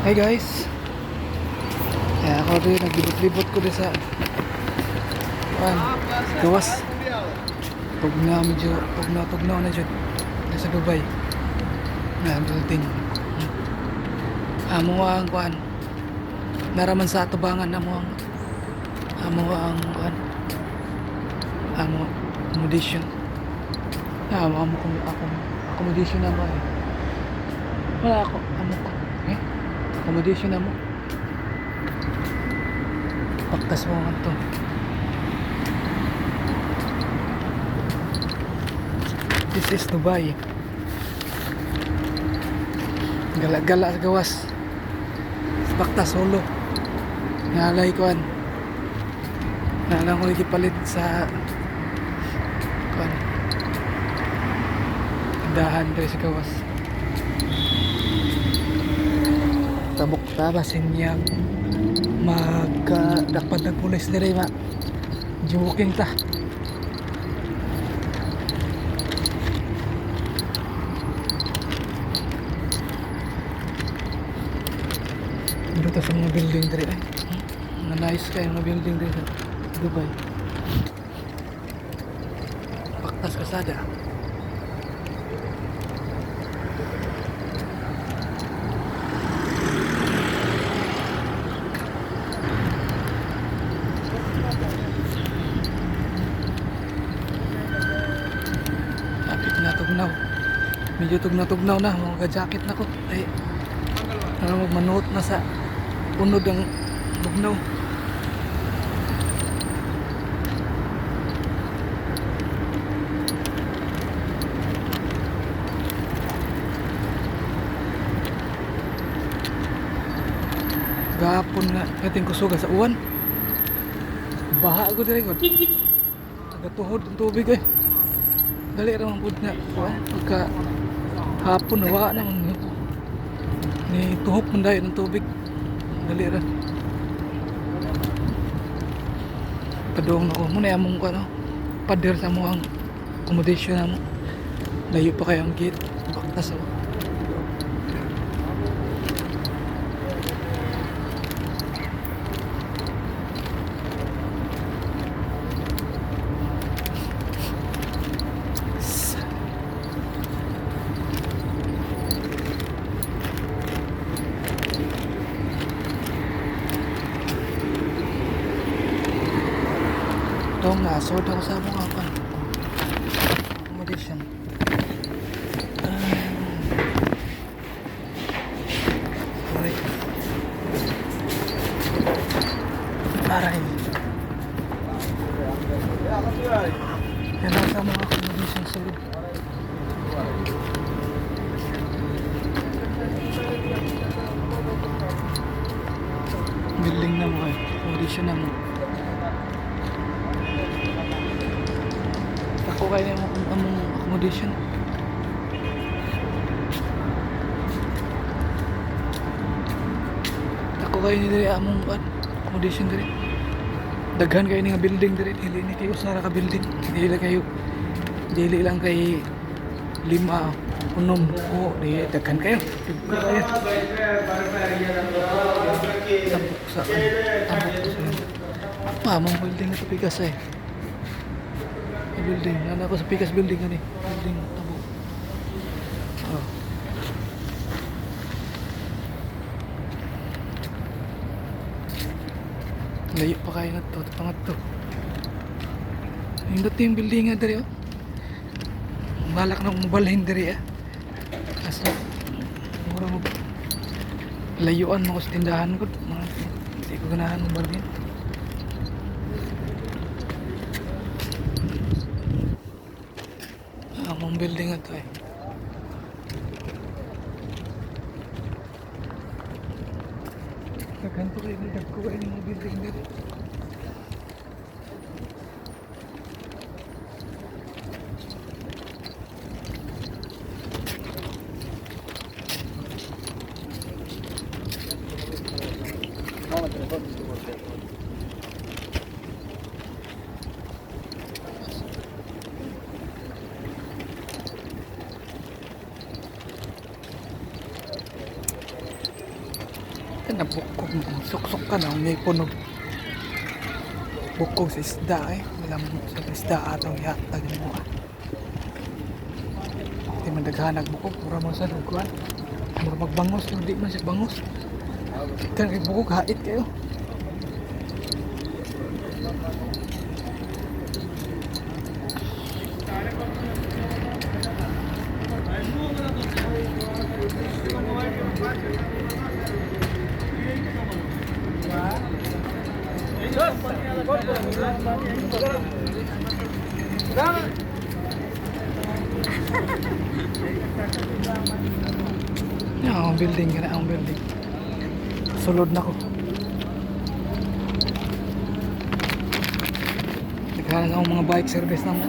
Hi guys. Ako rin naglibot-libot ko din sa gawas. Tugnaw na dyan sa Dubai. Building. Amo ang kuan. Naraman sa atubangan amo ang kuan. Amo accommodation. Amo accommodation na mo eh. Wala ako amo ko. Accommodation na mo. Paktas mo nga to. This is Dubai. Gala-gala sa gawas. Paktas solo. Nalay ko an. Nalang ko ikipalit sa kuan. Dahan diri sa gawas. Tabok tabasin niya magdakpan ng pulis diri ma. Joking ta. Dito sa mga building diri ay. Mga nice kayo mga building diri sa Dubai. Paktas kasada. Tugnaw. Medyo tugnaw na, mga jacket na ko. Ay, manuot na sa unod ang tugnaw. Gapon nga, kating kusuga sa uwan. Baha ko dire god. Nagatuhod ang tubig eh. Dali ramang pud nga pagka hapon nawa naman ni tuhop man dayon ng tubig. Dali ra. Kadong ako mo na among ano pader sa mo ang accommodation namo. Layo pa kay ang gate. Baktas ako. Itong nasod ako sa mga accommodation. Okay. Aray. Yan lang sa mga accommodation sa loob. Building na mo eh. Accommodation na mo. Ako kaya among accommodation. Ako kaya ni diri among accommodation diri. Daghan kayo ni nga building diri, dili ni kayo sara ka building. Dili lang kay 5, 6 buko, di daghan kayo. Kaya. Among building ito pikas eh. Building, ano ako sa Pikas building ani. Building tabo. Oh. Layo pa kayo nga to, pangat to. Yung dati yung building nga dari oh. Balak na mabalhin dari ah. Asa mura mo layuan mo ko sa tindahan ko. Hindi ko ganahan mabalhin. Among building ito eh. Kaganto kayo ni dagko kayo ng building dito. Nabukog mo. Suksok ka na. May punog. Bukog sa isda eh. Walang sa isda atong ihatag mo ah. Di man daghanag bukog. Pura mo sa luguan. Mura magbangos. Hindi man siya bangos. Kan kay bukog hait kayo. Ya, ang building kana ang building. Sulod na ko. Naghahanap ako mga bike service na mo.